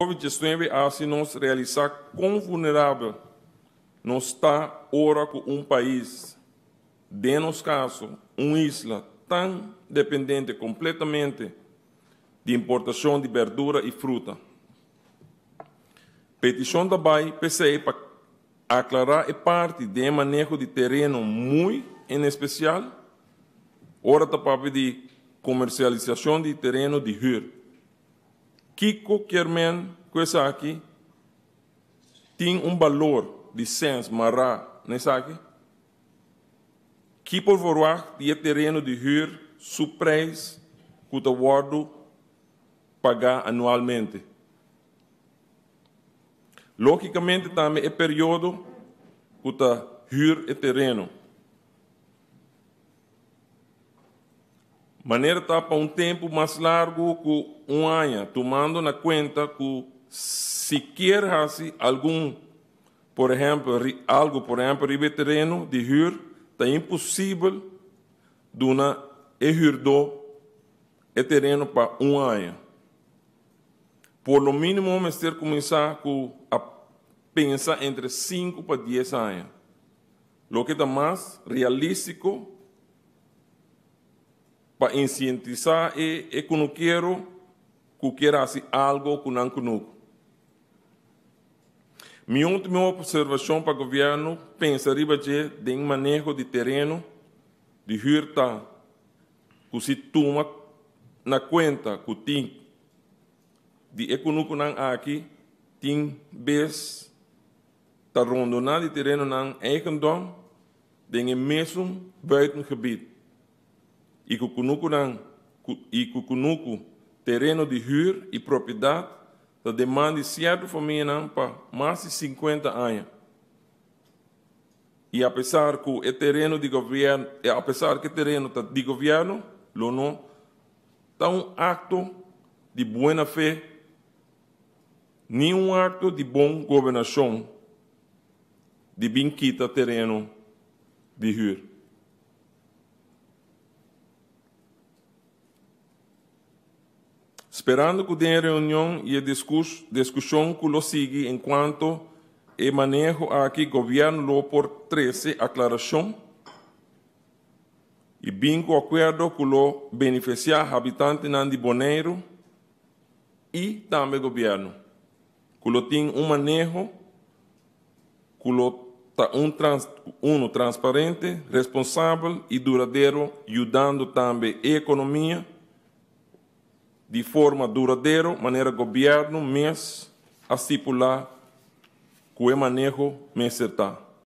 Covid-19 a hasi nos realisá kon vulnerabel nos ta ora ku un pais, den nos kaso un isla tan dependente kompletamente di importashon di berdura i fruta. Petishon ta bai p'esei pa aklará e parti den e maneho di tereno muy en espesial ora ta papia di komersialisashon di tereno di hür. Kiko kier men ku esaki? Tin un balor di sens mará na esaki? Ki por verwagt di e tereno di hür su prijs ku ta wòrdu pagá anualmente? Lógikamente tambe e periodo ku ta hür e tereno. Manera ta pa un tempu mas largu ku un aña, tumando na kuenta ku si kier hasi algun, por ehèmpel, algu por ehèmpel riba e tereno di hür, ta imposibel duna e hürdó e tereno pa un aña. Por lo mínimo mester kuminsá ku a pensa entre sinku pa dies aña. Loke ta mas realístiko pa insientisá e e kunukero ku kier hasi algo ku nan kunuku. Mi último opservashon pa gobièrnu pensa riba dje den maneho di tereno di hür ta ku si tuma na kuenta ku tin di e kunukunan aki tin bes ta rondoná di terenonan eigendom den e mesun buitengebied i ku kunukunan i ku kunuku tereno di hür i propiedat ta den man di sierto famianan pa mas di sinkuenta aña. I apesar ku e tereno di gobièrnu apesar ku e tereno ta di gobièrnu lo no ta un akto di buena fe Ni un akto di bon gobernashon di bin kita tereno di hür. Sperando ku den e reunion i e diskushon ku lo sigui enkuanto e maneho aki gobièrnu lo por trese aklarashon i bin ku akuerdo ku lo benefisiá habitantenan di Boneiru, i tambe gobièrnu ku lo tin un maneho ku lo ta un unu transparente, responsabel i duradero yudando tambe e ekonomia di forma duradero manera gobièrnu mes a stipulá ku e maneho mester ta.